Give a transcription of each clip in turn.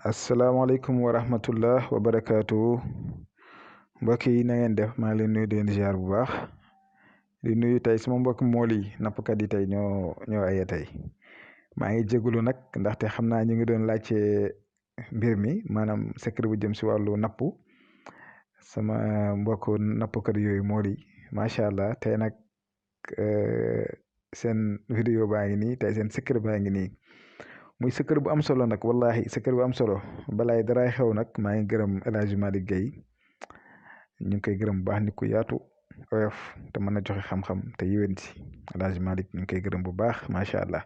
asalaamaaleykum wa rahmatullah wa barakaatu mbokk yi na ngeen def maa ngi leen nuyu di leen ziar bu baax di nuyu tey sama mbokk mool yi nappkat yi tey ñoo aye tey maa ngi jégalu nag ndaxte xam naa ñu ngi doon laajte mbir mi maanaam secret bu jëm si wàllu napp sama mbokk nappkat yooyu mool yi macha allah tey nag seen vidéo baa ngi nii tey seen secret baa ngi nii. muy secret bu am solo nag wallahi secret bu am solo balaay daraay xew nag maa ngi gërëm El Hadj Malick Guèye ñu ngi koy gërëm bu baax nit ku yaatu oyof te mën a joxe xam-xam te yéwén si El Hadj Malick ñu ngi koy gërëm bu baax macha allah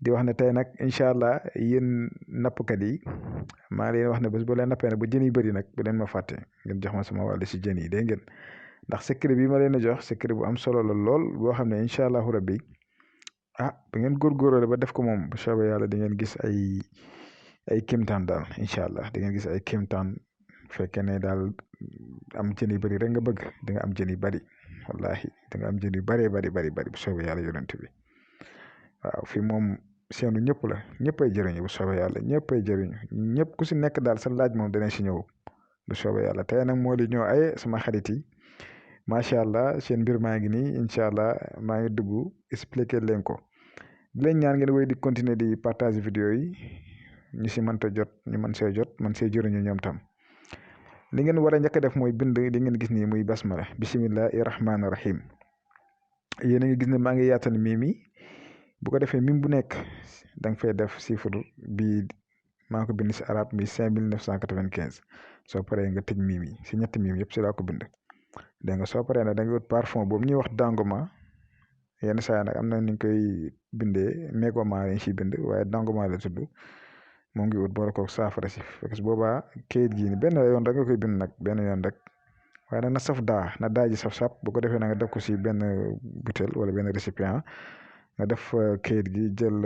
di wax ne tey nag incha allah yéen nappkat yi maa ngi leen wax ne bés boo leen nappee nag bu jën yi bëri nag bu leen ma fàtte ngeen jox ma sama wàll si jën yi dégg ngeen ndax secret bi ma leen a jox secret bu am solo la lool boo xam ne incha allahu rabbi ba ngeen góorgóorlu ba def ko moom bu soobee yàlla di ngeen gis ay kéemtaan daal incha allah di ngeen gis ay kéemtaan fekkee ne daal am jën yu bëri rek nga bëgg di nga am jën yu bëri wallahi di nga am jën yu bëree bëri bu soobee yàlla yonent bi waaw fii moom seenu ñëpp la ñëpp ay jëriñu bu soobee yàlla ñëpp ay jëriñu ñëpp ku si nekk daal sa laaj moom danañ si ñëw bu soobee yàlla tey nag moo di ñoo ay sama xarit yi macha allah seen mbir maa ngi nii incha allah maa ngi dugg expliquer leen ko di leen ñaan ngeen wéy di continuer di partage vidéo yi ñu si mënta jot ñu mën see jot mën see jëriñu ñoom tam li ngeen war a njëkk a def mooy bind li ngeen gis nii muy basmala bisimillahi rahmaani rahim yéen a ngi gis ne maa ngi yaatal mii mi bu ko defee mim bu nekk da nga fay def chiffre bi maa ngi ko bind si arab mi 5995 soo paree nga tëj mii mi si ñetti mii yëpp si laa ko bind dégg nga soo paree nag da nga wut parfum boobu ñuy wax dangoma yenn saa nag am na ni ñu koy bindee mégoment lañ siy bind waaye dangoma la tudd moo ngi wut boole koog saafara si fekk boobaa kayit gii ni benn yoon rek nga koy bind nag benn yoon rek waaye nag na saf na daa ji saf-sap bu ko defee na nga def ko si benn butéel wala benn récipient nga def kayit gi jël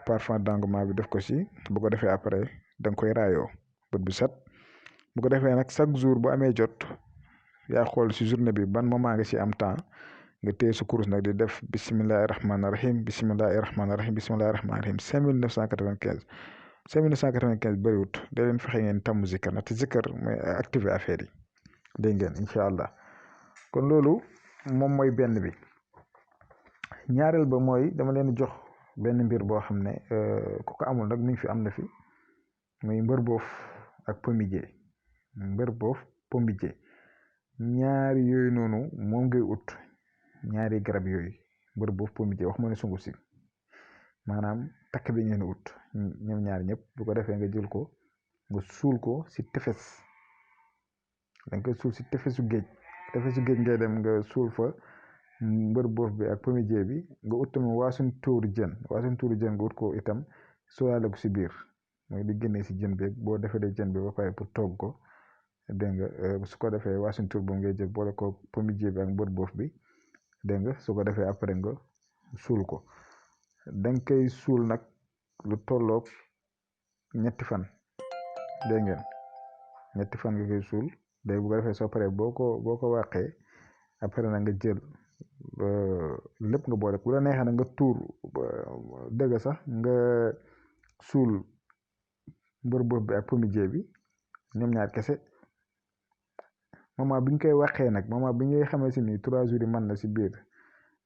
parfum dangoma bi def ko si bu ko defee après da nga koy raayoo bët bu set bu ko defee nag chaque jour bu amee jot yaa xool si journée bi ban moment nga si am temps nga téye sa kurus nag di def bisimilahi rahmaani rahim bisimilahi rahmaani rahim bisimilahi rahmaani rahim 5995 5995 bëriwut da leen fexe ngeen tàmm zikkar ndaxte zikkar mooy activer affaire yi dégg ngeen incha allah kon loolu moom mooy benn bi ñaareel ba mooy dama leen jox benn mbir boo xam ne ku ko amul nag mi ngi fi am na fi muy mbër boof ak pommijee mbër boof pommijee ñaari yooyu noonu moom ngay ut ñaari garab yooyu mbër boof pommijee wax ma ne sungu si maanaam takk bi ngeen ut ñoom ñaar ñëpp bu ko defee nga jël ko nga suul ko si tefes da nga koy suul si tefesu géej ngay dem nga suul fa mbër boof bi ak pommijee bi nga ut tamit waasun tuuru jën nga ut ko itam suulaale ko si biir mooy di génnee si jën bi boo defee jën bi ba pare pour togg ko dégg nga su ko defee waasun tuur boobu ngay jël boole ko pommijee bi ak mbër boof bi dégg nga su ko defee après nga suul ko danga koy suul nag lu tolloog ñetti fan dégg ngeen ñetti fan nga koy suul day bu ko defee soo paree boo ko wàqee après nag nga jël lépp nga boole bu la neexee nag nga tuur dëgg sax nga suul mbër boof bi ak pommijee bi ñoom ñaar kese moment bi ñu koy wàqee nag moment bi ngay xamee si ni 3 jours yi mën na si biir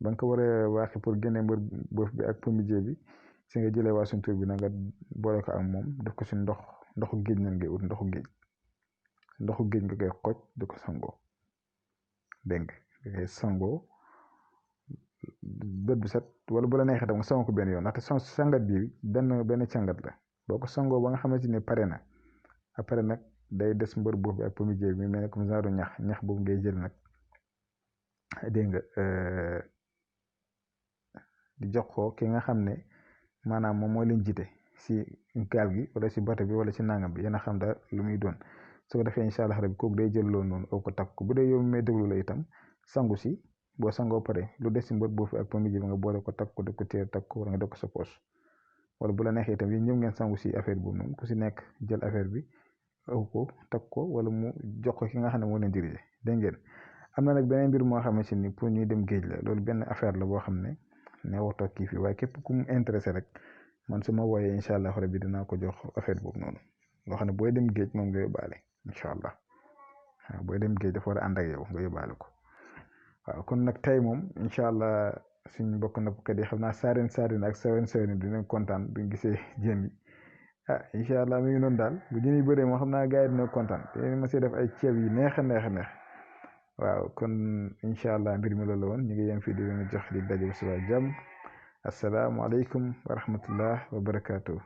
ba nga ko war a wàqi pour génne mbër boof bi ak pommijee bi si nga jëlee waasun tuur bi na nga boole ko ak moom def ko si ndoxu géej nan ngay ut ndoxu géej nga koy xoj di ko sangoo dégg nga koy sangoo bët bu set wala bu la neexee tam nga sangoo ko benn yoon ndaxte sangat bi benn cangat la boo ko sangoo ba nga xamante ni pare na après nag day des mbër boof bi ak pommijee bi mel ne comme genre ñax boobu ngay jël nag dégg nga di jox ko ki nga xam ne maanaam moom moo leen jiite si gaal gi wala si bato bi wala si nangam bi yéen a xam daal lu muy doon su ko defee incha allah rabbi kooku day jël loolu noonu oo ko takk ko bu dee yow may déglu la itam sangu si boo sangoo pare lu des si mbër boofu ak pommijee bi nga boole ko takk ko def ko téere takk ko wala nga def ko sa poche wala bu la neexee itam yéen ñëw ngeen sangu si affaire boobu noonu ku si nekk jël affaire bi aw ko takk ko wala mu jox ko ki nga xam ne moo leen dirigé dégg ngeen am na nag beneen mbir moo xamante ni pour ñuy dem géej la loolu benn affaire la boo xam ne waxtoo kii fii waaye képp ku mu intéressé rek man su ma wooyee incha allah rabbi dinaa ko jox affaire boobu noonu loo xam ne booy dem géej moom nga yóbbaale incha allah waaw booy dem géej dafa war a ànd ak yow nga yóbbaale ko waaw kon nag tey moom incha allah suñ mbokk nappkat yi xam naa saareen ak sawen dinañ kontaan buñ gisee jën yi ah incha allah mi ngi noonu daal bu jën yi bëree moo xam naa gars yi dina kontaan te ma si def ay ceeb yi neex a neex a neex waaw kon incha allah mbir mi loolu la woon ñu ngi yem fii di leen jox di daje bu subaa jàmm assalaamu aleykum wa rahmatullah wa barakaatu.